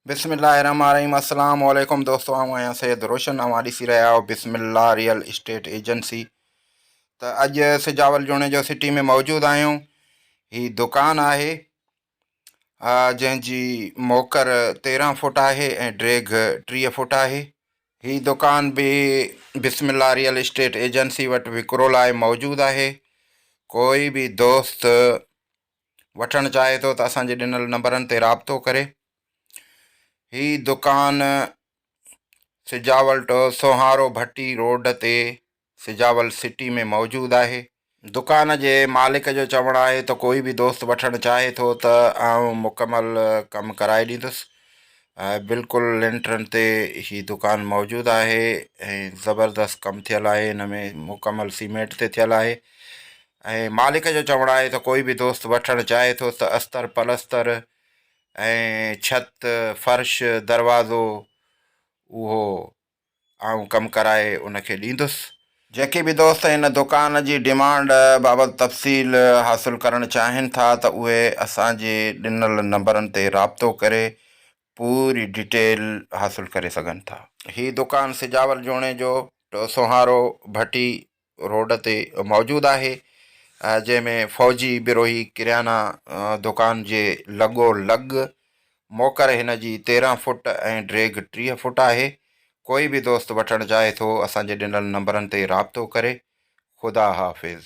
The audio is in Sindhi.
بسم الله الرحمن الرحيم السلام عليڪم دوستو آئون آهيان سيد روشن اوهان ڏسي رهيا آهيو بسم الله ريئل اسٽيٽ ايجنسي ته اڄ سجاول جوڻيجو سٽي ۾ موجود آهيون هي دڪان آهي جنهن جي موڪر 13 فوٽ آهي ۽ ڊيگهه 30 فوٽ آهي هي دڪان به بسم الله ريئل اسٽيٽ ايجنسي وٽ وڪرو لاء موجود آهي ڪوئي به دوست وٺڻ چاهي ٿو ته اسان جي ڏنل نمبرن تي رابطو ڪري. هي دڪان سجاول ٽو سونهارو ڀٽي روڊ تي سجاول سٽي ۾ موجود آهي. دڪان جي مالڪ جو چوڻ آهي ته ڪوئي به دوست وٺڻ چاهي ٿو ته آئون مڪمل ڪم ڪرائي ڏيندس. بلڪل لينٽرن تي هي دڪان موجود آهي ۽ زبردست ڪم ٿيل آهي هن ۾ مڪمل سيمينٽ تي ٿيل آهي. ۽ مالڪ جو چوڻ آهي ته ڪوئي به دوست وٺڻ چاهي ٿو ته استر پلستر ۽ ڇت فرش دروازو اهو آئون ڪم ڪرائي ان کي ڏيندس. جيڪي به دوست هن دڪان جي ڊمانڊ بابت تفصيل حاصل ڪرڻ چاهين ٿا ته اهي اسان جي ڏنل نمبرن تي رابطو ڪري پوري ڊيٽيل حاصل ڪري سگهن ٿا. هي دڪان سجاول جوڻيجو ٽو سونهارو ڀٽي روڊ تي موجود آهي جنهن ۾ فوجي بروهي ڪريانا دڪان جي لڳو لڳ موڪر هن جي 13 فوٽ ۽ ڊيگهه 30 فوٽ آهي ڪوئي به دوست وٺڻ چاهي ٿو اسان جي ڏنل نمبرن تي رابطو ڪري خدا حافظ.